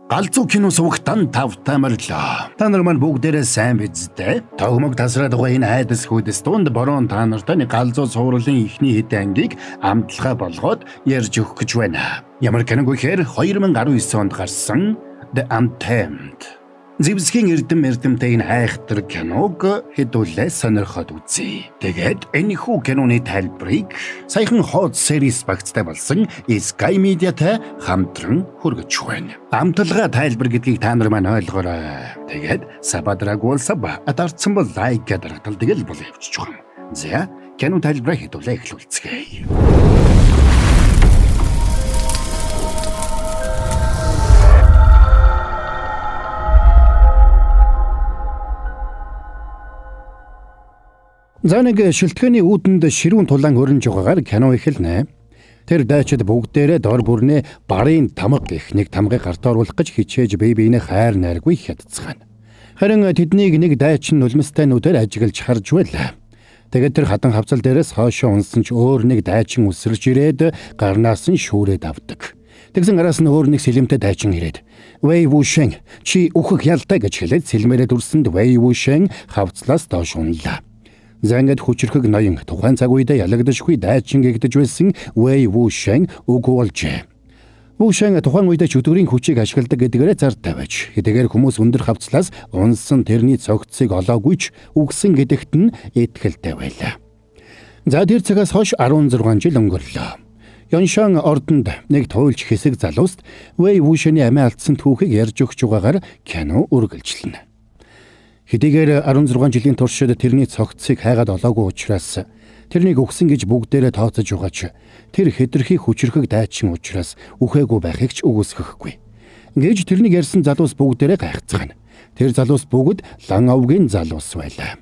Галзуу кино сувагтан тавтай морилоо. Та нар маань бүгдээрээ сайн биз дээ. Тогмог тасраад байгаа энэ айдас хүйдэс дунд борон та нартай нэг галзуу цувралын эхний хэдэн ангийг амталгаа болгоод ярьж өгөх гэж байна. Ямар киног вэ гэхээр 2019 онд гарсан The Untamed. Зэвсгийн эрдэм эрдэмтэй энэ айхтар киног хэдүүлээ сонирхоод үзье. Тэгээд энэхүү киноны тайлбарыг саяхан Hot Series багцтай болсон Sky Media-тай хамтран хүргэж байна. Амталгаа тайлбар гэдгийг та нар маань ойлгоорой. Тэгээд сабадраг бол sub, дарцсан бол like дарагтал тэгэл бол явчих юм. За, кино тайлбараа хэдүүлээ эхлүүлцгээе. За нэг шилтгэний үүдэнд ширүүн тулаан өрнж байгаагаар кино эхэлнэ. Тэр дайчид бүгдээрээ дор бүрнээ барын тамга гэх нэг тамгыг гарт оруулах гэж хичээж бие биенээ хайр найргүй хятцгаана. Харин тэднийг нэг дайчин нулимстай нүдээр ажиглаж харж байлаа. Тэгээд тэр хадан хавцал дээрээс хойшоо унсан ч өөр нэг дайчин үсэрч ирээд гарнаас нь шүүрээд авдаг. Тэгсэн араас нь өөр нэг сэлэмтэй дайчин ирээд "Вэй Вүшэн, чи үхэх ялтай" гэж хэлээд сэлмээрээ дүрсэнд Вэй Вүшэн хавцлаас доош унлаа. За ингээд хүчрхэг ноён тухайн цаг үедээ ялагдашгүй дайчин гэгдэж байсан Вэй Вүшэн үгүй болжээ. Вүшэн тухайн үедээ чөтгөрийн хүчийг ашигладаг гэдгээрээ зартай байж хэдийгээр хүмүүс өндөр хавцлаас унсан тэрний цогцыг олоогүй ч үгсэн гэдэгт нь итгэлтэй байлаа. За тэр цагаас хойш 16 жил өнгөрлөө. Яншан ордонд нэг туйлч хэсэг залууст Вэй Вүшэний амиа алдсан түүхийг ярьж өгч байгаагаар кино үргэлжлэнэ. Хэдийгээр 16 жилийн туршид тэрний цогцыг хайгаад олоогүй учраас тэрнийг үхсэн гэж бүгдээрээ тооцож байгаа ч тэр хэтэрхий хүчрхэг дайчин учраас үхээгүй байхыг ч үгүйсгэхгүй. Гэж тэрнийг ярьсан залуус бүгдээрээ гайхацгаана. Тэр залуус бүгд лан овгийн залуус байлаа.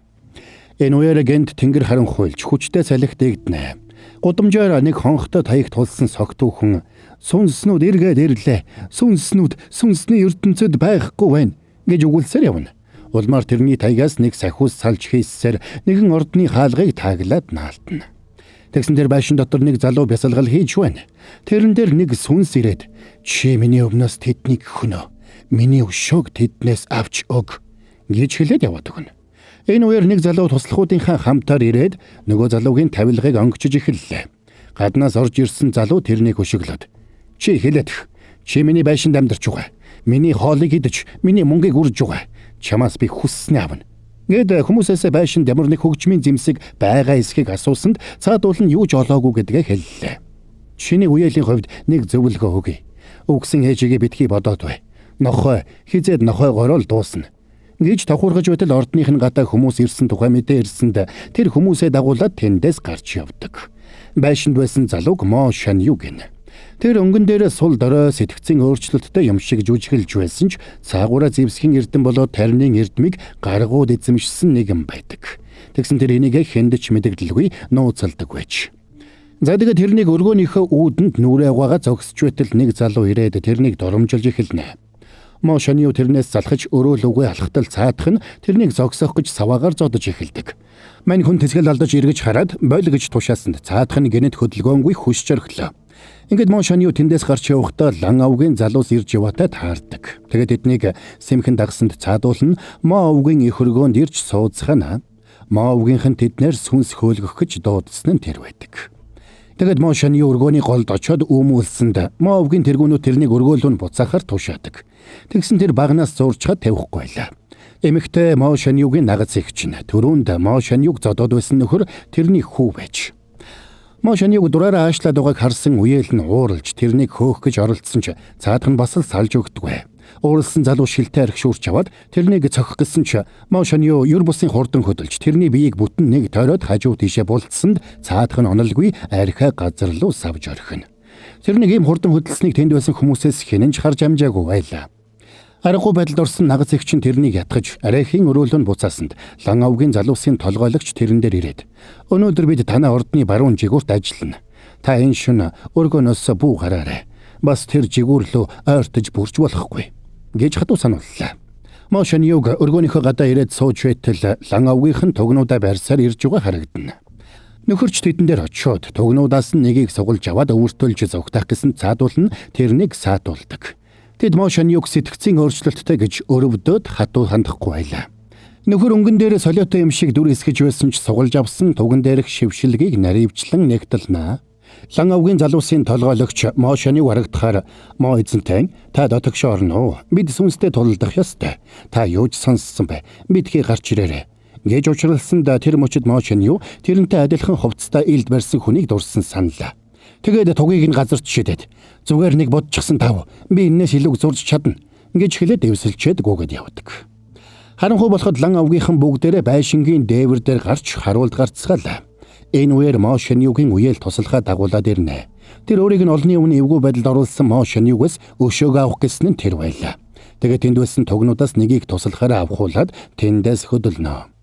Энэ үеэр гэнт тэнгэр харан хуйлж хүчтэй салхи дэгдэнэ. Гудамжаар нэг хонхтой таяг тулсан согтуу хүн сүнснүүд эргээд ирлээ. Сүнснүүд сүнсний ертөнцид байхгүй байна гэж өгүүлсээр явна. Улмаар тэрний таягаас нэг сахиус салж хийссээр нэгэн ордны хаалгыг тааглаад наалтна. Тэгсэн тэр байшин дотор нэг залуу бясалгал хийж байна. Тэрэн дээр нэг сүнс ирээд "Чи миний өмнөөс тэднийг хөнөө. Миний өшөөг тэднээс авч өг" гэж хэлээд яваад өгнө. Энэ үеэр нэг залуу туслахуудынхаа хамтаар ирээд нөгөө залуугийн тавилгыг онгочж эхэллээ. Гаднаас орж ирсэн залуу тэрнийг өшөглөөд "Чи хэлээдэх. Чи миний байшинд амьдарч байгаа. Миний хоолыг идэж, миний мөнгийг үрж байгаа. Чамаас би хүсснээ авна" Гээд хүмүүсээсээ байшинд ямар нэг хөгжмийн зэмсэг байгаа эсхийг асуусанд цаадуул нь юу ч олоогүй гэдгээ хэллээ. Чиний үеэлийн хувьд нэг зөвлөгөө өгье. Үгсэн ээжигээ битгий бодоод бай. Нохой хизээд нохой горол дуусна гэж тохуургаж байтал ордных нь гадаа хүмүүс ирсэн тухай мэдээ ирсэнд тэр хүмүүсээ дагуулад тэндээс гарч явдаг. Байшинд байсан залууг Мо Шанью гэнэ. Тэр өнгөн дээр сул дорой сэтгцийн өөрчлөлттэй юм шиг жүжиглж байсан ч цаагаараа зэвсгийн эрдэм болоод тарины эрдмийг гаргууд эзэмшсэн нэгэн байдаг. Тэгсэн тэр энийг хүнд ч мэдэгдэлгүй нууцалдаг байж. За тэгээд тэрнийг өргөөнийхөө үүдэнд нүрээ угаагаа зогсож байтал нэг залуу ирээд тэрнийг доромжилж эхэлнэ. Мо Шанью тэрнээс залхаж өрөөлөгүй алхтал цаадах нь тэрнийг зогсоох гэж саваагаар зодож эхэлдэг. Мань хүн тэсгэл алдаж эргэж хараад боль гэж тушаасанд цаадах нь гэнэт хөдөлгөөнгүй хүсч орхилоо. Ингээд Мо Шанью тэндээс гарч явахдаа лан овгийн залуус ирж яваатай таардаг. Тэгээд тэднийг сэмхэн дагсанд цаадуулна Мо овгийн их өргөөнд ирж сууцгаана. Мо овгийнх нь тэднэр сүнс хөөлгөх гэж дуудсан нь тэр байдаг. Тэгээд Мо Шанью өргөөний голд очиод өмүүлсэнд Мо овгийн тэргүүнүүд тэрнийг өргөөлөв нь буцаахаар тушаадаг. Тэгсэн тэр багнаас зурчхад тавихгүй байлаа. Эмэгтэй Мо Шаньюгийн нагац их чинь түрүүнд Мо Шаньюг зодоод байсан нөхөр тэрний хүү байж. Мо Шаньюг дураараа аашлаад байгааг харсан үеэл нь ууралж тэрнийг хөөх гэж оролдсон ч цаадах нь бас л салж өгдөггүй. Ууралсан залуу шилтэй архишуурч аваад тэрнийг цохих гэсэн ч Мо Шанью юр бусын хурдан хөдөлж тэрний биеийг бүтэн нэг тойроод хажуу тийшээ булдсанд цаадах нь онолгүй архиа газар руу савж орхино. Тэрнийг ийм хурдан хөдөлсөнийг тэнд байсан хүмүүсээс хинэн ч харж амжаагүй байлаа. Аргагүй байдалд орсон нагац их чинь тэрнийг ятгаж арайхийн өрөөлөнд буцаасанд лан овгийн залуусын толгойлогч тэрэн дээр ирээд "Өнөөдөр бид танай ордны баруун жигүүрт ажиллана. Та энэ шөнө өргөнөөс бүү гараарай. Бас тэр жигүүр лөө ойртож бүрч болохгүй" гэж хатуу санууллаа. Мо Шаньюг өргөөнийхөө гадаа ирээд сууж байтал лан овгийнх нь тугнуудаа барьсаар ирж байгаа харагдана. Нөхөрч тэдэн дээр очиод тугнуудаас нь нэгийг сугалж аваад өвөртөлж зугтаах гэсэн цаадуул нь тэрнийг саатуулдаг. Тэд Мо Шаньюг сэтгцийн өөрчлөлттэй гэж өрөвдөөд хатуу хандахгүй байлаа. Нөхөр өнгөн дээр солиотой юм шиг дүр эсгэж байсан ч сугалж авсан туган дээрх шившилгийг наривчлан нэгтэлнэ. Лан овгийн залуусын толгойлогч Мо Шаньюг харагдахаар Мо эзэнтэй та дотогшоо орно уу? Бид сүнстэй тулалдах ёстой. Та юу ч сонссон бэ? Бидхий гарч ирээрэй гэж учралсанд тэр мөчид Мо Шанью тэрнтэй адилхан хувцастай илд барьсан хүнийг дурсан саналаа. Тэгээд тугийг нь газарт шидэд зүгээр нэг бодчихсон тав би энэс илүү зурж чадна гэж хэлээд эвсэлчээд гүгээд явдаг. Харанхуй болоход лан овгийнхан бүгдээрээ байшингийн дээвэр дээр гарч харуулд гарцгаалаа. Энэ үеэр Мо Шаньюгийн үеэл туслахаа дагуулад ирнэ. Тэр өөрийг нь олонний өмнө эвгүй байдалд оруулсан Мо Шаньюгаас өшөөгөө авах гэсэн нь тэр байлаа. Тэгээд тэнд байсан тугнуудаас нэгийг туслахаараа авахуулаад тэндээс хөдөлнө.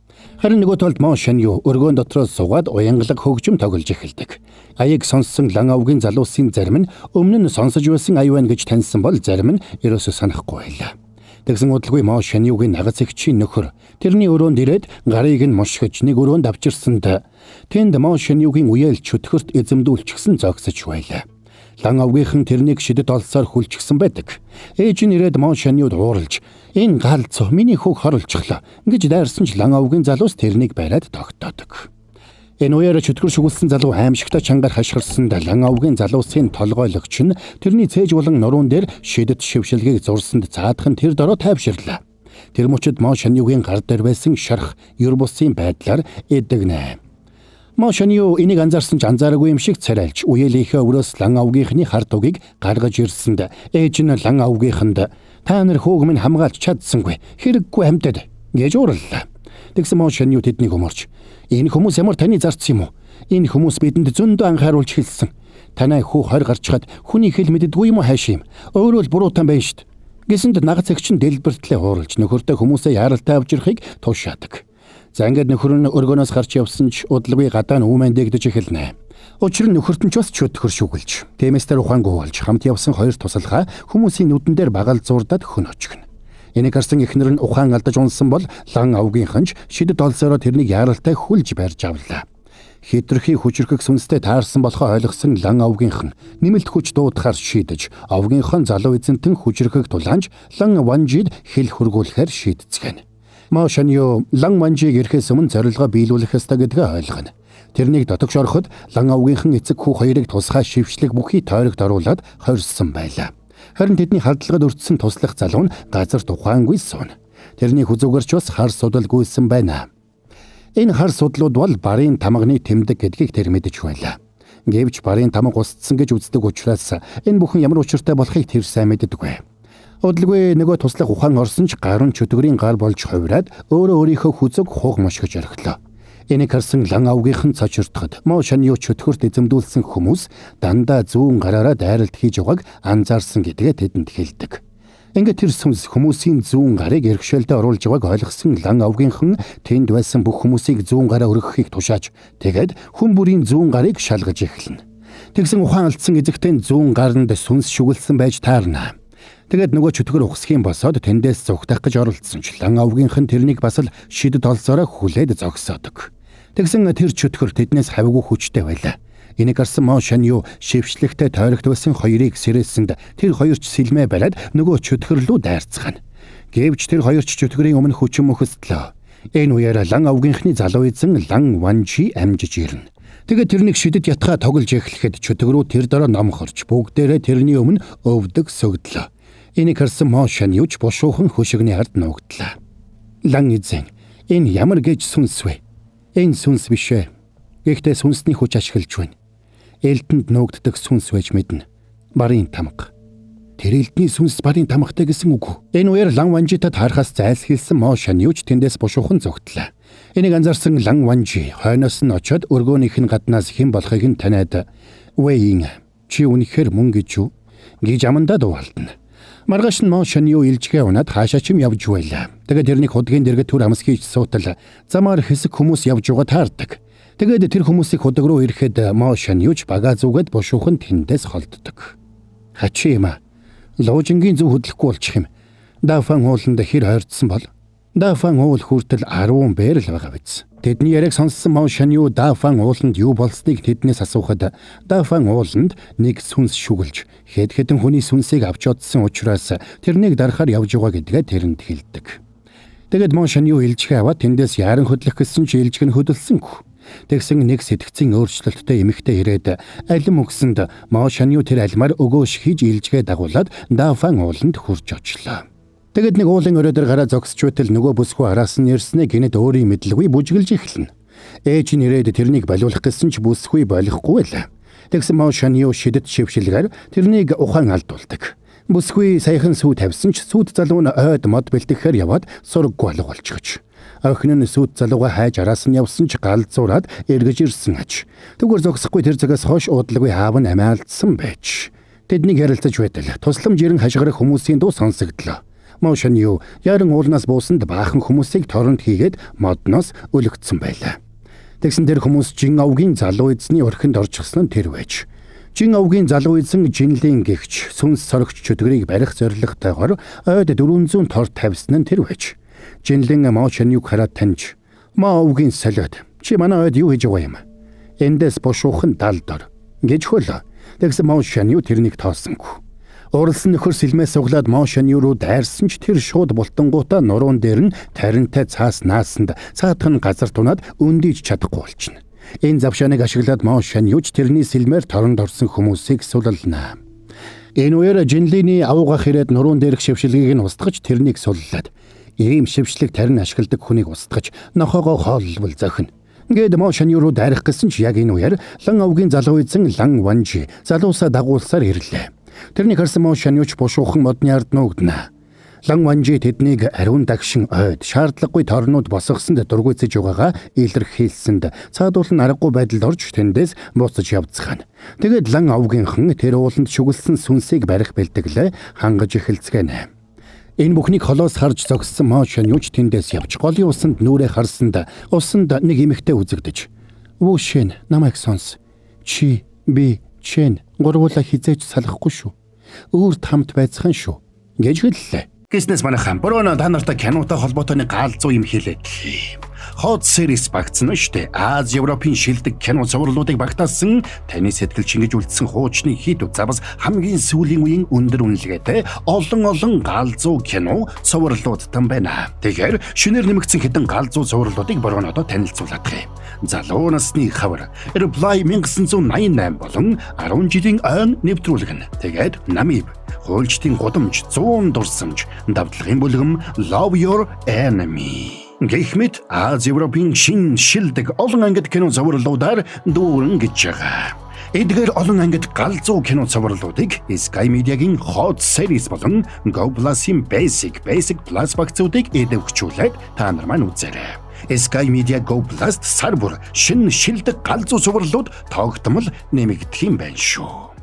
Харин нөгөө талд Мо Шанью өргөөн дотроос суугаад уянгалаг хөгжим тоглож эхэлдэг. Аяыг сонссон лан овгийн залуусын зарим нь өмнө нь сонсож байсан ая байна гэж таньсан бол зарим нь ерөөсөө санахгүй байлаа. Тэгсэн удалгүй Мо Шаньюгийн нагаз эгчийн нөхөр тэрний өрөөнд ирээд гарыг нь мушгиж нэг өрөөнд авчирсанд тэнд Мо Шаньюгийн үеэл чөтгөрт эзэмдүүлчихсэн зогсож байлаа. Лан овгийнхан тэрнийг шидэт олсоор хүлчихсэн байдаг. Ээж нь ирээд Мо Шаньюд ууралж энэ галзуу миний хүүг хорлцглоо гэж дайрсан ч лан овгийн залуус тэрнийг бариад тогтоодог. Энэ үеэр чөтгөр шүглсэн залуу аимшигтай чангаар хашгирсан лан овгийн залуусын толгойлогч нь тэрний цээж болон нуруун дээр шидэт шившилгийг зурсанд цаадах нь тэр дороо тайвширлаа. Тэр мөчид Мо Шаньюгийн гар дээр байсан шарх ер бусын байдлаар эдэгнэ. Мо Шанью энийг анзаарсан ч анзаараагүй юм шиг царайлж үеэлийнхээ өрөөс лан овгийнхны хар тугийг гаргаж ирсэнд ээж нь лан овгийнханд та нар хүүг минь хамгаалж чадсангүй хэрэггүй амьтад гэж уурлаа. Тэгсэн Мо Шанью тэднийг өмөрч энэ хүмүүс ямар таны зарц юм уу? Энэ хүмүүс бидэнд зөндөө анхааруулж хэлсэн. Танай хүү 20 гарчхад хүний хэл мэддэггүй юм уу хайш юм. Өөрөө л буруутай байна штт. Гэсэнд нагац эгч нь дэлбэртлээ ууралж нөхөртөө хүмүүсээ яаралтай авчрахыг тушаадаг. За ингээд нөхөр нь өргөнөөс гарч явсан ч удалгүй гадаа нь үүмэн дэгдэж эхэлнэ. Учир нь нөхөрт нь ч бас чөтгөр шүглж, тиймээс тэр ухаангүй болж хамт явсан хоёр тусалгаа хүмүүсийн нүдэн дээр багал зурдаад хөн очгоно. Энийг харсан эхнэр нь ухаан алдаж унсан бол лан овгийнхан ч шидэт олсороо тэрнийг яаралтай хүлж барьж авлаа. Хитрхи хүчрхэг сүнстэй таарсан болохоо ойлгосон лан овгийнхан нэмэлт хүч дуудахаар шийдэж овгийнхон залуу эзэнтэн хүчрхэг тулаанч лан ванжид хэл хөргүүлэхээр шийдцгэнэ. Мо Шанью лан ванжиг ирэхээс өмнө зорилгоо биелүүлэх ёстой гэдгээ ойлгоно. Тэрнийг дотогш ороход лан овгийнхан эцэг хүү хоёрыг тусгай шившлэг бүхий тойрогт оруулаад хорьссон байлаа. Харин тэдний халдлагад өртсөн туслах залуу нь газар тухаангүй сууна. Тэрний хүзүүгэрч бас хар судал гүйсэн байна. Энэ хар судлууд бол барын тамганы тэмдэг гэдгийг тэр мэдэж байлаа. Гэвч барын тамга устсан гэж үздэг учраас энэ бүхэн ямар учиртай болохыг тэр сайн мэддэггүй. Удалгүй нөгөө туслах ухаан орсон ч гарын чөтгөрийн гар болж хувираад өөрөө өөрийнхөө хүзүүг хуг мошгож орхилоо. Энийг харсан лан овгийнхан цочирдоход Мо Шанью чөтгөрт эзэмдүүлсэн хүмүүс дандаа зүүн гараараа дайралт хийж байгааг анзаарсан гэдгээ тэдэнд хэлдэг. Ингээд тэр сүнс хүмүүсийн зүүн гарыг эрхшээлдээ оруулж байгааг ойлгосон лан овгийнхан тэнд байсан бүх хүмүүсийг зүүн гараа өргөхийг тушааж тэгээд хүн бүрийн зүүн гарыг шалгаж эхэлнэ. Тэгсэн ухаан алдсан эзэгтэй зүүн гаранд сүнс шүглсэн байж таарна. Тэгээд нөгөө чөтгөр ухсхийн босоод тэндээс зүгтах гэж оролдсон ч лан овгийнхан тэрнийг бас л шидэт олсороо хүлээд зогсоодог. Тэгсэн тэр чөтгөр тэднээс хавьгүй хүчтэй байлаа. Энийг харсан Мо Шанью шившлэгтэй тойрогт байсан хоёрыг сэрээсэнд тэр хоёр ч сэлмээ бариад нөгөө чөтгөр лүү дайрцгаана. Гэвч тэр хоёр ч чөтгөрийн өмнө хүчин мөхөсдлөө. Энэ үеэр лан овгийнхны залуу эзэн лан ванжи амжиж ирнэ. Тэгээд тэрнийг шидэт ятгаа тоглож эхлэхэд чөтгөрүүд тэр дороо ном хорч бүгдээрээ тэрний өмнө өвдөг сөгдлөө. Энийг харсан Мо Шаньюч бушуухан хөшигний ард нуугдлаа. Лан эзэн энэ ямар гэж сүнс вэ? Энэ сүнс биш ээ. Гэхдээ сүнсний хүч ашиглаж байна. Элдэнд нуугддаг сүнс байж мэднэ. Барын тамга. Тэр элдний сүнс барын тамгатай гэсэн үг. Энэ үеэр лан ванжитад харахаас зайлсхийлсэн Мо Шаньюч тэндээс бушуухан зүгтлээ. Энийг анзаарсан лан ванжи хойноос нь очиод өргөөнийх нь гаднаас хэн болохыг нь таниад "Вэйн чи үнэхээр мөн гэж юу?" гэж амандаа дуугалтна. Маргааш нь Мо Шанью илжгээ унаад хаашаа ч юм явж байлаа. Тэгээд тэрнийг худгийн дэргэд түр хамс хийж суутал замаар хэсэг хүмүүс явж байгаа таардаг. Тэгээд тэр хүмүүсийг худаг руу ирэхэд Мо Шаньюч бага зүгээд бушуухан тэндээс холддог. Хачи юм аа. Луужингийн зүв хөдлөхгүй болчих юм. Дафан ууланд хэр ойртсон бол Дафан уул хүртэл 10 бээр л байгаа биз. Тэдний яриаг сонссон Мо Шанью Дафан ууланд юу болсныг тэднээс асуухад Дафан ууланд нэг сүнс шүглж хэд хэдэн хүний сүнсийг авч одсон учраас тэрнийг дарахаар явж байгаа гэдгээ тэрэнд хэлдэг. Тэгээд Мо Шанью илжихээ аваад тэндээс яаран хөдлөх гэсэн ч илжих нь хөдөлсөнгүй. Тэгсэн нэг сэтгцийн өөрчлөлттэй эмэгтэй ирээд алим өгсөнд Мо Шанью тэр алимаар өгөөш хийж илжгээ дагуулад Дафан ууланд хүрч очлоо. Тэгэд нэг уулын орой дээр гараа зогсож байтал нөгөө бүсгүй араас нь ирснээ гинэт өөрийн мэдлгүй бүжгэлж эхэлнэ. Ээж нь ирээд тэрнийг болиулах гэсэн ч бүсгүй болохгүй л. Тэгсэн Мо Шанью шидэт шившилгээр тэрнийг ухаан алдуулдаг. Бүсгүй саяхан сүү тавьсан ч сүйт залуу нь ойд мод бэлтгэхээр яваад сураггүй алга болчихож. Охин нь сүйт залууга хайж араас нь явсан ч галзуураад эргэж ирсэн аж. Тэгвэр зогсохгүй тэр цагаас хойш удалгүй аав нь амиа алдсан байж. Тэднийг ярилцаж байтал тусламж ирэн хашгирах хүмүүсийн дуу сонсогдлоо. Мо Шанью яран уулнаас буусанд баахан хүмүүсийг торонд хийгээд модноос өлөгдсөн байлаа. Тэгсэн тэр хүмүүс Жин овгийн залуу эзний орхинд орчихсон нь тэр байж. Жин овгийн залуу эзэн Жинлийн гэгч сүнс сорогч чөтгөрийг барих зорилготойгоор ойд 400 тор тавьсан нь тэр байж. Жинлин Мо Шаньюг хараад таньж "Мо овгийн солиод чи манай ойд юу хийж байгаа юм? Эндээс бушуухан далд ор" гэж хөлөө. Тэгсэн Мо Шанью тэрнийг тоосонгүй. Уралсан нөхөр сэлмээ суглаад Мо Шанью руу дайрсан ч тэр шууд бултангуудаа нуруун дээр нь таринтай цаас наасанд цаадах нь газар тунаад өндийж чадахгүй болчихно. Энэ завшааныг ашиглаад Мо Шаньюч тэрний сэлмээр торонд орсон хүмүүсийг сулална. Энэ үеэр Жинлиний авуугах ирээд нуруун дээрх шившилгийг нь устгаж тэрнийг суллаад ийм шившлэг тарин ашигладаг хүнийг устгаж нохоогоо хооллвол зохино. Ингээд Мо Шанью руу дайрах гэсэн ч яг энэ үеэр Лан овгийн залуу эзэн Лан Ванжи залуусаа дагуулсаар ирлээ. Тэрнийг харсан Мо Шаньюч бушуухан модны ард нуугдана. Лан Ванжи тэднийг ариун дагшин ойд шаардлагагүй торнууд босгосонд дургуйцэж байгаагаа илэрхийлсэнд цаадуул нь аргагүй байдалд орж тэндээс буцаж явцгаана. Тэгээд Лан овгийнхан тэр ууланд шүглсэн сүнсийг барих бэлтгэлээ хангаж эхэлцгээнэ. Энэ бүхнийг холоос харж зогссон Мо Шаньюч тэндээс явж голын усанд нүрээ харсанд усанд нэг эмэгтэй үзэгдэж "Вүшэн, намайг сонс. Чи, би, Чен гурвуулаа хизээж салахгүй шүү. Өөрт хамт байцхан шүү" гэж хэллээ. Гэснээс манайхан бороо та нартай кинотой холбоотой нэг гаалзуу юм хэлээд. Hot Series багцсан нь шүү дээ. Аз Европын шилдэг кино цувралуудыг багтаасан таны сэтгэл чингэж үлдсэн хуучны хит за бас хамгийн сүүлийн үеийн өндөр үнэлгээтэй олон олон галзуу кино цувралуудтан байна. Тэгэхээр шинээр нэмэгдсэн хэдэн галзуу цувралуудыг бороо одоо танилцуулах юм. Залуу насны хавар, Reply 1988 болон 10 жилийн ойн нэвтрүүлэг нь. Тэгээд Намиб, хуульчдын гудамж, 100 дурсамж, давтлагын бүлгэм, Love Your Enemy. Гэх мэт Аз Европын шин шилдэг олон ангид кино цувралуудаар дүүрэн гэж байгаа. Эдгээр олон ангид галзуу кино цувралуудыг Sky Media-гийн Hot Series болон Go Plus-ийн Basic, Basic Plus багцуудыг идэвхжүүлээд та нар маань үзээрэй. Sky Media Go Plus сар бүр шин шилдэг галзуу цувралууд тогтмол нэмэгдэх юм байна шүү.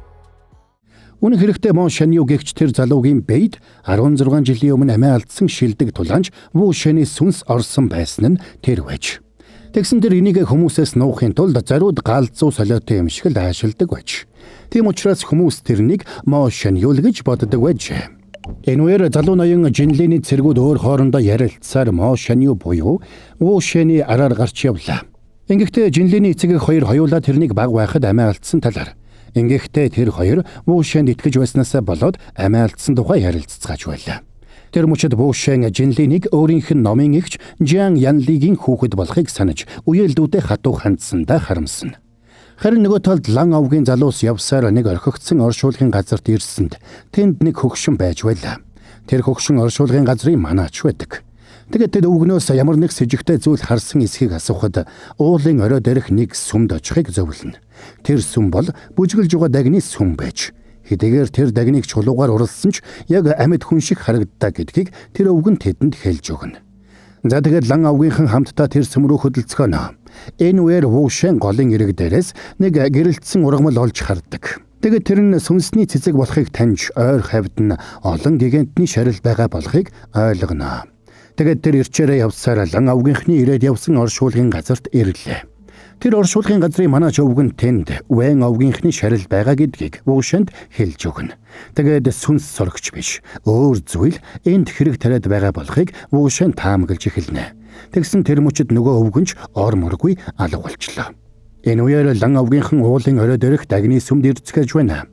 Үнэн хэрэгтээ Мо Шанью гэгч тэр залуугийн бэйд 16 жилийн өмнө амиа алдсан шилдэг тулаанч Ву Шэний сүнс орсон байсан нь тэр байж. Тэгсэн тэр энийг хүмүүсээс нуухын тулд зориуд галзуу солиотой юм шиг л аашилдаг байж. Тийм учраас хүмүүс тэрнийг Мо Шанью л гэж боддог байж. Энэ үеэр залуу ноён Жинлиний цэргүүд өөр хоорондоо ярилцсаар Мо Шанью буюу Ву Шэний араар гарч явлаа. Ингэхдээ Жинлиний эцэг эх хоёр хоёулаа тэрнийг баг байхад амиа алдсан талаар. Ингэхдээ тэр хоёр Ву Шэнд итгэж байснаасаа болоод амиа алдсан тухай ярилццгааж байлаа. Тэр мөчид Ву Шэн Жинлинийг өөрийнх нь номын эгч Жан Янлигийн хүүхэд болохыг санаж үеэлдүүдэд хатуу хандсандаа харамсна. Харин нөгөө талд Лан овгийн залуус явсаар нэг орхигдсон оршуулгын газарт ирсэнд тэнд нэг хөгшин байж байлаа. Тэр хөгшин оршуулгын газрын манаач байдаг. Тэгээд тэд өвгнөөс ямар нэг сэжигтэй зүйл харсан эсхийг асуухад уулын орой дээрх нэг сүмд очихыг зөвлөнө. Тэр сүм бол бүжгэлж байгаа дагны сүм байж. Хэдийгээр тэр дагныг чулуугаар уралсан ч яг амьд хүн шиг харагддаг гэдгийг тэр өвгөн тэдэнд хэлж өгнө. За тэгээд Лан овгийнхан хамтдаа тэр сүм рүү хөдөлцгөөнө. Энэ үеэр Вушэн голын эрэг дээрээс нэг гэрэлтсэн ургамал олж хардаг. Тэгээд тэр нь сүнсний цэцэг болохыг таньж ойр хавьд нь олон гигантны шарил байгаа болохыг ойлгоно. Тэгээд тэр ирчээрээ явсаар Лан овгийнхны ирээд явсан оршуулгын газарт ирлээ. Тэр оршуулгын газрын манаач өвгөн тэнд Вэн овгийнхны шарил байгаа гэдгийг Вушэнд хэлж өгнө. Тэгээд сүнс сорогч биш, өөр зүйл энд хэрэг тариад байгаа болохыг Вушэн таамаглаж эхэлнэ. Тэгсэн тэр мөчид нөгөө өвгөнч ор мөргүй алга болчлоо. Энэ үеэр лан овгийнхан уулын орой дээрх дагны сүмд ирцгээж байна.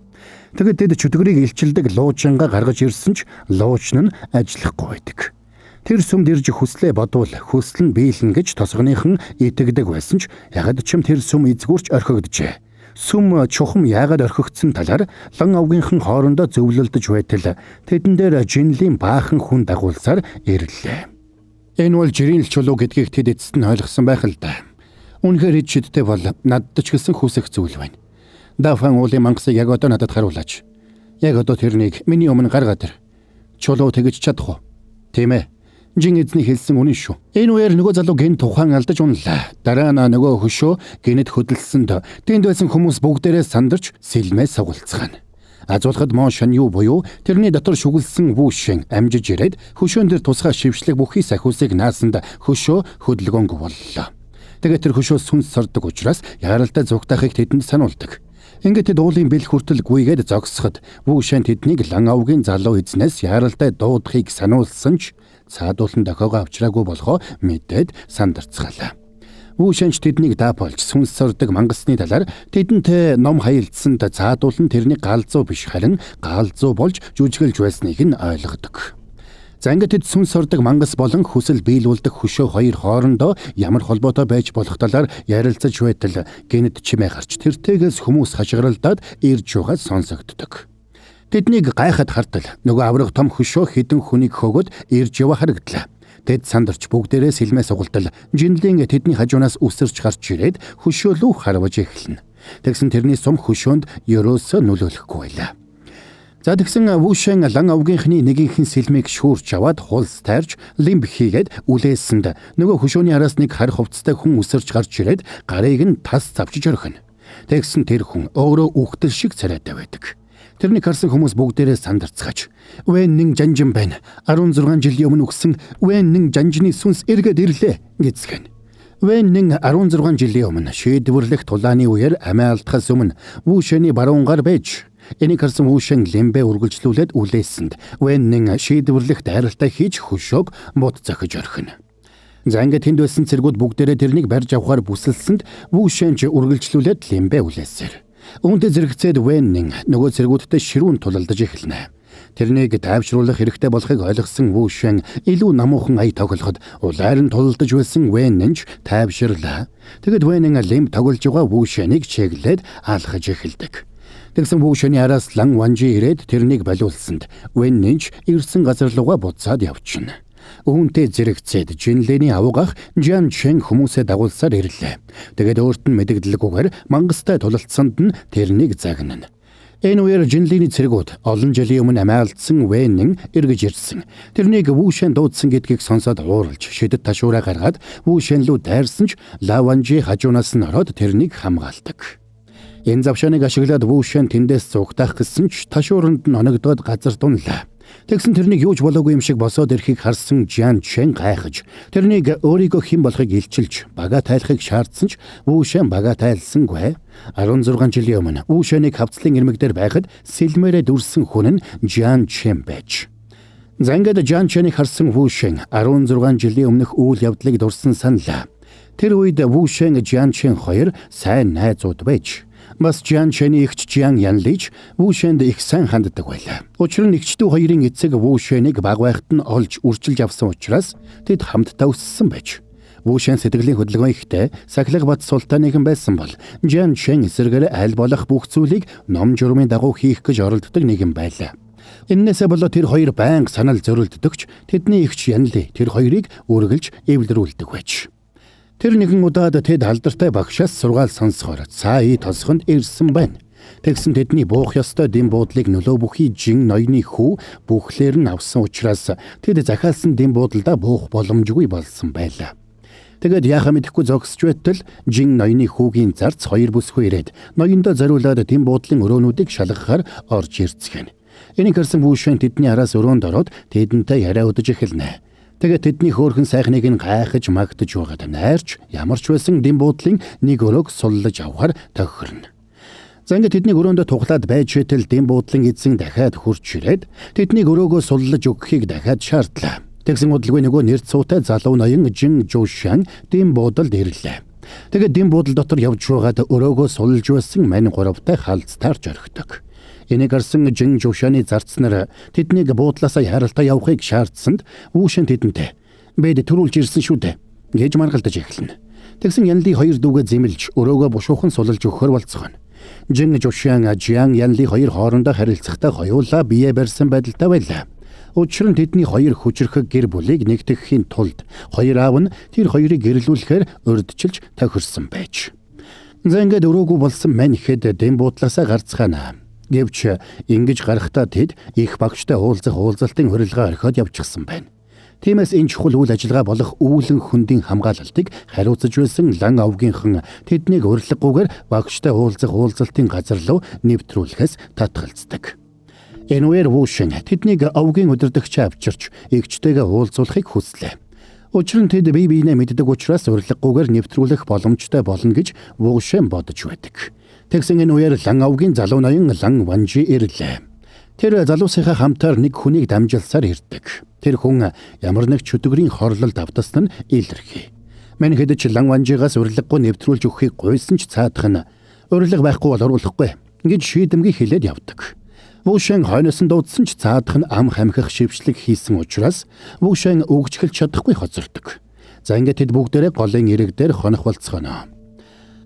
Тэгэд тэд чөтгөрийг илчилдэг луучингаа гаргаж ирсэн ч луучин нь ажиллахгүй байдаг. Тэр сүмд ирж хүслээ бодвол хүсэл нь биелнэ гэж тосгоныхан итгэдэг байсан ч ягд чим тэр сүм эзгүрч орхигджээ. Сүм чухам яагаад орхигдсон талаар лан овгийнхан хоорондоо зөвлөлдөж байтал тэдэн дээр жинлийн баахан хүн дагуулсаар ирлээ. Энэ бол жирийн л чулуу гэдгийг тэд эцэст нь ойлгосон байх л да. Үнэхээр ид шидтэй бол надад ч гэсэн хүсэх зүйл байна. Дафан уулын мангасыг яг одоо надад харуулаач. Яг одоо тэрнийг миний өмнө гаргаад ир. Чулуу тэгж чадах уу? Тийм ээ. Жин эзний хэлсэн үнэн шүү. Энэ үеэр нөгөө залуу гинт тухайн алдаж унлаа. Дараа нь нөгөө хөшөө гинэт хөдөлсөнд тэнд байсан хүмүүс бүгдээрээ сандарч сэлмээ сугалцгаана. Азуулахад Мо Шанью буюу тэрний дотор шүглсэн вүүшин амжиж ирээд хөшөөн дээр тусгай шившлэг бүхий сахиусыг наасанд хөшөө хөдөлгөөнгүй боллоо. Тэгээд тэр хөшөө сүнс сордог учраас яаралтай зүгтаахыг тэдэнд сануулдаг. Ингээд тэд уулын бэл хүртэл гүйгээд зогсоход вүүшин тэднийг лан овгийн залуу эзнээс яаралтай дуудахыг сануулсан ч цаадуулан дохиогоо авчраагүй болохоо мэдээд сандарцгаалаа. Вүүшэнч тэднийг даапалж сүнс сордог мангасны талаар тэдэнтэй ном хаялдсанд цаадуулан тэрний галзуу биш харин галзуу болж жүжиглж байсныг нь ойлгодог. За ингээд тэд сүнс сордог мангас болон хүсэл биелүүлдэг хөшөө хоёр хоорондоо ямар холбоотой байж болох талаар ярилцаж байтал гинэт чимээ гарч тэртэйгээс хүмүүс хашгиралдаад ирж байгаа сонсогддог. Тэднийг гайхад хартал нөгөө авраг том хөшөө хідэн хүнийг хөөгөөд ирж яваа харагдлаа. Тэд сандарч бүгдээрээ сэлмээ сугалтал жинлийн тэдний хажуунаас үсэрч гарч ирээд хөшөө лүү харваж эхэлнэ. Тэгсэн тэрний сум хөшөөнд ерөөсөө нөлөөлөхгүй байлаа. За тэгсэн вүүшэн лан овгийнхны нэгийнхэн сэлмийг шүүрч аваад хулс тайрч лимб хийгээд үлээсэнд нөгөө хөшөөний араас нэг хар хувцастай хүн үсэрч гарч ирээд гарыг нь тас завчиж орхино. Тэгсэн тэр хүн өөрөө үхтэл шиг царайтай байдаг. Тэрнийг харсан хүмүүс бүгдээрээ сандарцгааж "Вэн нэн жанжин байна. 16 жилийн өмнө үхсэн Вэн нэн жанжины сүнс эргээд ирлээ" гэцгэн. Вэн нэн 16 жилийн өмнө шийдвэрлэх тулааны үеэр амиа алдахаас өмнө вүүшэний баруун гар байж энийг харсан вүүшэн лимбэ үргэлжлүүлээд үлээсэнд Вэн нэн шийдвэрлэх дайралтай хийж хөшөөг бут зохиж орхино. За ингээд тэнд байсан цэргүүд бүгдээрээ тэрнийг барьж авахар бүсэлсэнд вүүшэнч үргэлжлүүлээд лимбэ үлээсээр. Үүнтэй зэрэгцээд Вэн нэн нөгөө цэргүүдтэй ширүүн тулалдаж эхэлнэ. Тэрнийг тайвшруулах хэрэгтэй болохыг ойлгосон вүүшэн илүү намуухан ая тоглоход улаар нь тулалдаж байсан Вэн нэнч тайвширлаа. Тэгэд Вэн нэн лимб тоглож байгаа вүүшэнийг чиглээд алхаж эхэлдэг. Тэгсэн вүүшэний араас лан ванжи ирээд тэрнийг болиулсанд Вэн нэнч ирсэн газар руугаа буцаад явчихна. Үүнтэй зэрэгцээд жинлэний авуугах Жан Чен хүмүүсээ дагуулсаар ирлээ. Тэгээд өөрт нь мэдэгдэлгүйгээр мангастай тулалдсанд нь тэрнийг загнана. Энэ үеэр жинлэний цэргүүд олон жилийн өмнө амиа алдсан Вэн нэн эргэж ирсэн. Тэрнийг вүүшэн дуудсан гэдгийг сонсоод ууралж шидэт ташуураа гаргаад вүүшэн лүү дайрсан ч Лаванжи хажуунаас нь ороод тэрнийг хамгаалдаг. Энэ завшааныг ашиглаад вүүшэн тэндээс зугтаах гэсэн ч ташууранд нь оногдоод газар дунлаа. Тэгсэн тэрнийг юу ч болоогүй юм шиг босоод ирэхийг харсан Жан Чен гайхаж тэрнийг өөрийгөө хэн болохыг илчилж бага тайлахыг шаардсан ч вүүшэн бага тайлсангүй. 16 жилийн өмнө вүүшэнийг хавцлын ирмэг дээр байхад сэлмээрээ дүрсэн хүн нь Жан Чен байж. За ингээд Жан Ченийг харсан вүүшэн 16 жилийн өмнөх үйл явдлыг дурсан саналаа. Тэр үед вүүшэн Жан Чен хоёр сайн найзууд байж. Бас Жан Чений эгч Жан Янлич вүүшэнд их сайн ханддаг байлаа. Учир нь эгч дүү хоёрын эцэг вүүшэнийг баг байхад нь олж үрчилж авсан учраас тэд хамтдаа өссөн байж. Вүүшэн сэтгэлийн хөдөлгөөн ихтэй Сахилга бат султаныхан байсан бол Жан Чен эсрэгээр аль болох бүх зүйлийг ном журмын дагуу хийх гэж оролддог нэгэн байлаа. Эннээсээ болоод тэр хоёр байнга санал зөрөлддөгч тэдний эгч Янли тэр хоёрыг үргэлж эвлэрүүлдэг байж. Тэр нэгэн удаад тэд алдартай багшаас сургаал сонсохоор цаа ий тосгонд ирсэн байна. Тэгсэн тэдний буух ёстой дэм буудлыг нөлөө бүхий жин ноёны хүү бүхлээр нь авсан учраас тэд захиалсан дэм буудалдаа буух боломжгүй болсон байлаа. Тэгээд яхаа мэдэхгүй зогсож байтал жин ноёны хүүгийн зарц хоёр бүсгүй ирээд ноёндоо зориулаад дэм буудлын өрөөнүүдийг шалгахаар орж ирцгэн. Энийг харсан вүүшэн тэдний араас өрөөнд ороод тэдэнтэй яриа удаж эхэлнэ. Тэгээд тэдний хөөрхөн сайхныг нь гайхаж магтаж байгаад найрч ямар ч байсан дэм буудлын нэг өрөөг суллаж авахар тохирно. За ингээд тэднийг өрөөндөө туглаад байж байтал дэм буудлын эзэн дахиад хурж ирээд тэднийг өрөөгөө суллаж өгөхийг дахиад шаардлаа. Тэгсэн удалгүй нөгөө нэр цуутай залуу ноён Жин Жушан дэм буудалд ирлээ. Тэгээд дэм буудал дотор явж байгаад өрөөгөө сулж байсан мань гуравтай халз таарч орхидог. Энийг харсан Жин Жушаны зарцнаар тэднийг буудлаасаа яралтаа явахыг шаардсанд Вүшэн тэдэнтэй "Бид төрүүлж ирсэн шүү дээ" гэж маргалдаж эхэлнэ. Тэгсэн Янли хоёр дүүгээ зэмлж өрөөгөө бушуухан сулж өгөхөр болцгооно. Жин Жушан Жиан Янли хоёр хоорондоо харилцахдаа хоёулаа бие барьсан байдалтай байлаа. Учир нь тэдний хоёр хүчирхэг гэр бүлийг нэгтгэхийн тулд хоёр аав нь тэр хоёрыг гэрлүүлэхээр урьдчилж тохирсон байж. За ингээд өрөөгүй болсон мань ихэд дэм буудлаасаа гарцгаана. Гэвч ингэж гарахдаа тэд их багштай уулзах уулзалтын урилга орхиод явчихсан байна. Тиймээс энэ чухал үйл ажиллагаа болох үүлэн хөндийн хамгаалалтыг хариуцаж байсан Лан овгийнхан тэднийг урилгагүйгээр багштай уулзах уулзалтын газар руу нэвтрүүлэхээс татгалздаг. Энэ үеэр Вүшин тэднийг овгийн удирдагчаа авчирч эгчтэйгээ уулзуулахыг хүслээ. Учир нь тэд бие биенээ мэддэг учраас урилгагүйгээр нэвтрүүлэх боломжтой болно гэж Вүшин бодож байдаг. Тэгсэн энэ үеэр Лан овгийн залуу ноён Лан Ванжи ирлээ. Тэр залуусынхаа хамтаар нэг хүнийг дамжилсаар ирдэг. Тэр хүн ямар нэг чөтгөрийн хорлолд автсан нь илэрхий. Мань хэд ч Лан Ванжигаас урилгагүй нэвтрүүлж өгөхийг гуйсан ч цаадах нь урилга байхгүй бол оруулахгүй гэж шийдэмгий хэлээд явдаг. Вүшэн хойноос нь дуудсан ч цаадах нь ам хамхих шившлэг хийсэн учраас Вүшэн өгч эхэлж чадахгүй хоцордог. За ингээд тэд бүгдээрээ голын эрэг дээр хонох болцгооно.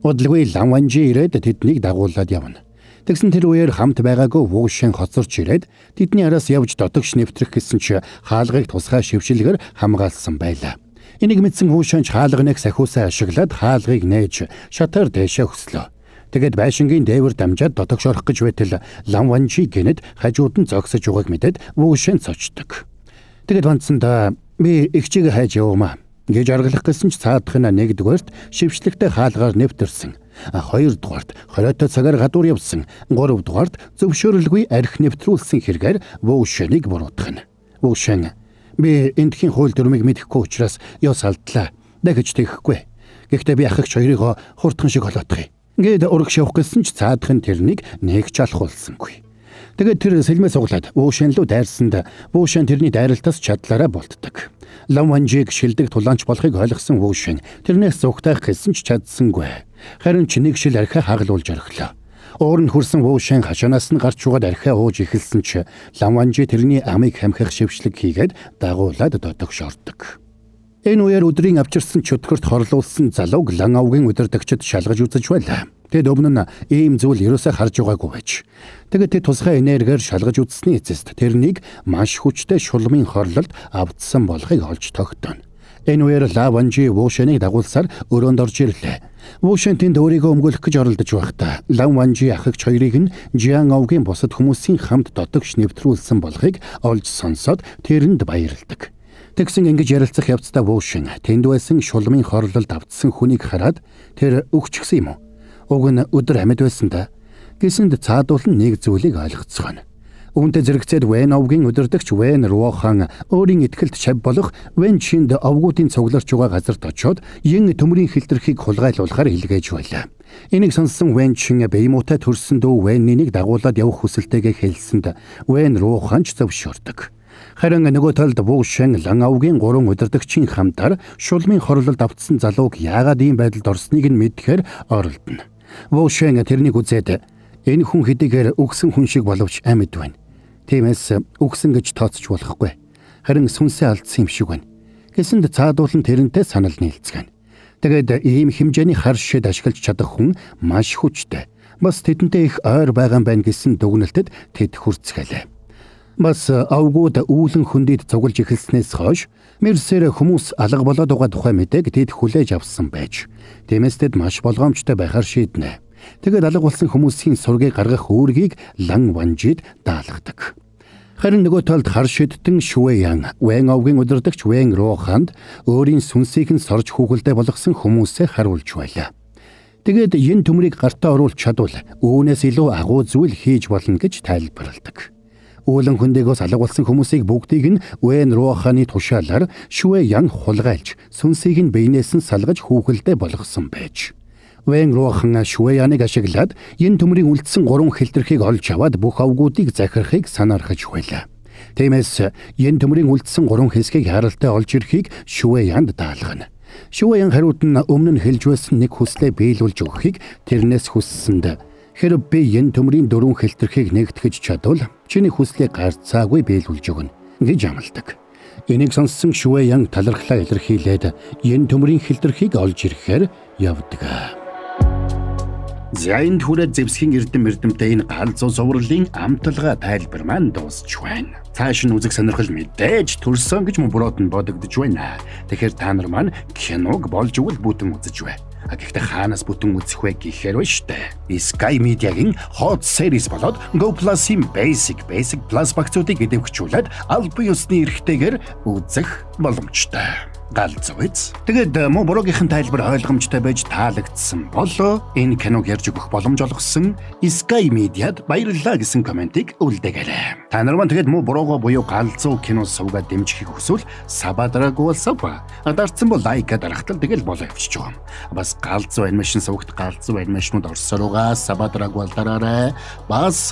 Удалгүй Лан Ванжи ирээд тэднийг дагуулад явна. Тэгсэн тэр үеэр хамт байгаагүй Вүшэн хоцорч ирээд тэдний араас явж дотогш нэвтрэх гэсэн чи хаалгыг тусгай шившилгээр хамгаалсан байлаа. Энийг мэдсэн Вүшэн ч хаалганыг сахиусаа ашиглаад хаалгыг нээж шатаар дээшээ өслөө. Тэгээд байшингийн дээвэр дамжаад дотогш орох гэж байтал Лан Ванжи гэнэт хажууд нь зогсож байгааг мэдээд Вүшэн цочдог. Тэгээд вандсандаа би эгчийг хайж явуумаа гэж аргалах гэсэн ч цаадах нь нэгдүгээрт шившлэгтэй хаалгаар нэвтэрсэн. Хоёрдугаарт хориотой цагаар гадуур явсан. Гуравдугаарт зөвшөөрөлгүй арх нэвтрүүлсэн хэрэгээр Вүшэнийг буруутгах нь. Вүшэн би эндхийн хууль дүрмийг мэдэхгүй учраас ёс алдлаа. Дахиж тэхгүй. Гэхдээ би ахагч хоёрыг хурдхан шиг холоотох юм гээд урагш явах гэсэн ч цаадах нь тэрнийг нэг ч алхуулсангүй. Тэгээд тэр сэлмээ суглаад Вүшэн лүү дайрсанд Вүшэн тэрний дайралтаас чадлаараа болтдог. Лан Ванжиг шилдэг тулаанч болохыг ойлгосон Вүшэн тэрнээс зүгтаах гэсэн ч чадсангүй. Харин ч нэг шил архиа хагалуулж орхилоо. Уур нь хүрсэн Вүшэн хашаанаас нь гарч угаад архиа ууж эхэлсэн ч Лан Ванжи тэрний амыг хамхих шившлэг хийгээд дагуулад дотогш ордог. Энэ үеэр өдрийн авчирсан чөтгөрт хорлуулсан залууг Лан овгийн удирдагчид шалгаж үзэж байлаа. Тэд өмнө нь ийм зүйл ерөөсөө харж байгаагүй байж. Тэгээд тэд тусгай энергиэр шалгаж үзсний эцэст тэрнийг маш хүчтэй шулмын хорлолд автсан болохыг олж тогтооно. Энэ үеэр Ла Ванжи Вүшэнийг дагуулсаар өрөөнд орж ирлээ. Вүшэн тэнд өөрийгөө өмгөөлөх гэж оролдож байхдаа Лан Ванжи ахагч хоёрыг нь Жиан овгийн бусад хүмүүсийн хамт дотогш нэвтрүүлсэн болохыг олж сонсоод тэрэнд баярладаг. Тэгсэн ингэж ярилцах явцдаа Вүшэн тэнд байсан шулмын хорлолд автсан хүнийг хараад тэр өгчихсөн юм уу? Уг нь өдөр амьд байсан да. Гэсэнд цаадуул нь нэг зүйлийг ойлгоцгооно. Үүнтэй зэрэгцээд Вэн овгийн удирдагч Вэн Руохан өөрийн итгэлт шав болох Вэн Чинд овгуудын цугларч байгаа газарт очиод Ин төмрийн хилтерхийг хулгайлуулахар илгээж байлаа. Энийг сонссон Вэн Чин бие муутай төрсөн дүү Вэннийг дагуулад явах хүсэлтэйгээ хэлсэнд Вэн Руохан ч зөвшөөрдөг. Харин нөгөө талд Вүшэн Лан овгийн гурван удирдагчийн хамтаар шулмын хорлолд автсан залууг яагаад ийм байдалд орсныг нь мэдэхээр оролдоно. Вүшэн тэрнийг үзээд энэ хүн хэдийгээр үгсэн хүн шиг боловч амьд байна. Тиймээс үгсэн гэж тооцож болохгүй. Харин сүнсээ алдсан юм шиг байна. Гэсэнд цаадуулан тэрнтэй санал нийлцгэнэ. Тэгээд ийм хэмжээний хар шид ашиглаж чадах хүн маш хүчтэй. Бас тэдэнтэй их ойр байгаа юм байна гэсэн дүгнэлтэд тэд хүрцгэлээ. Бас овгууд үүлэн хөндөд цуглаж эхэлснээс хойш мэрсээр хүмүүс алга болоод байгаа тухай мэдээг тэд хүлээж авсан байж. Тиймээс тэд маш болгоомжтой байхаар шийднэ. Тэгээд алга болсон хүмүүсийн сургийг гаргах үүргийг Лан Ванжид даалгадаг. Харин нөгөө талд хар шидтэн Шүэян, Вэн овгийн удирдагч Вэн Роханд өөрийн сүнсийг нь сорж хүүхэлдэй болгосон хүмүүсээ харуулж байлаа. Тэгээд энэ төмрийг гартаа оруулж чадвал үүнээс илүү агуу зүйл хийж болно гэж тайлбарладаг. Үүлэн хөндөгөөс алга болсон хүмүүсийг бүгдийг нь Вэн Роханы тушаалаар Шүэян хулгайлж сүнсийг нь биенээс нь салгаж хүүхэлдэй болгосон байж. Вэн Рохан Шүэяныг ашиглаад энэ төмрийн үлдсэн 3 хилтерхийг олж аваад бүх овгуудыг захирахыг санаархаж байлаа. Тиймээс Ян төмрийн үлдсэн 3 хэсгийг харалтай олж ирэхийг Шүэ Янд даалгана. Шүэ Ян хариуд нь өмнө нь хэлж байсан нэг хүслээ биелүүлж өгөхийг тэрнээс хүссэнд хэрв би Ян төмрийн 4 хэлтэрхийг нэгтгэж чадвал чиний хүслийг гарцаагүй биелүүлж өгнө гэж амладаг. Энийг сонссон Шүэ Ян талархлаа илэрхийлээд Ян төмрийн хэлтэрхийг олж ирэхээр явдаг. За энд хүрээд зэвсгийн эрдэм эрдэмтэй энэ галзуу цувралын амталгаа тайлбар маань дуусч байна. Цааш нь үзэх сонирхол мэдээж төрсөн гэж мөн бурууд нь бодогдож байна. Тэгэхээр та нар маань киног болж өгвөл бүтэн үзэж бай. А гэхдээ хаанаас бүтэн үзэх вэ гэхээр байна штэ. Sky Media-гийн Hot Series болоод Go Plus-ийн Basic, Basic Plus багцуудыг идэвхжүүлээд албан ёсны эрхтэйгээр үзэх боломжтой. Галзуу биз. Тэгээд муу буруугийнхэн тайлбар ойлгомжтой байж таалагдсан бол энэ киног ярьж өгөх боломж олгосон Sky Media-д баярлалаа гэсэн комментиг үлдээгээрэй. Та нар маань тэгээд муу буруугаа буюу галзуу кино сувгаа дэмжихийг хүсвэл sub аа дараагүй бол sub. Дарцсан бол like аа дарахтал тэгэл болоо явчихж байгаа юм. Бас галзуу animation сувагт галзуу animation ууд орсороогаа sub аа дараагүй бол дараарай. Бас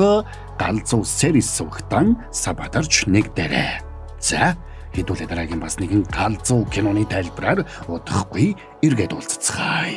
галзуу series сувагтан sub аа дарж нэг дээрэй. За, хэдүүлээ дараагийн бас нэгэн галзуу киноны тайлбараар удахгүй эргээд уулзацгаая.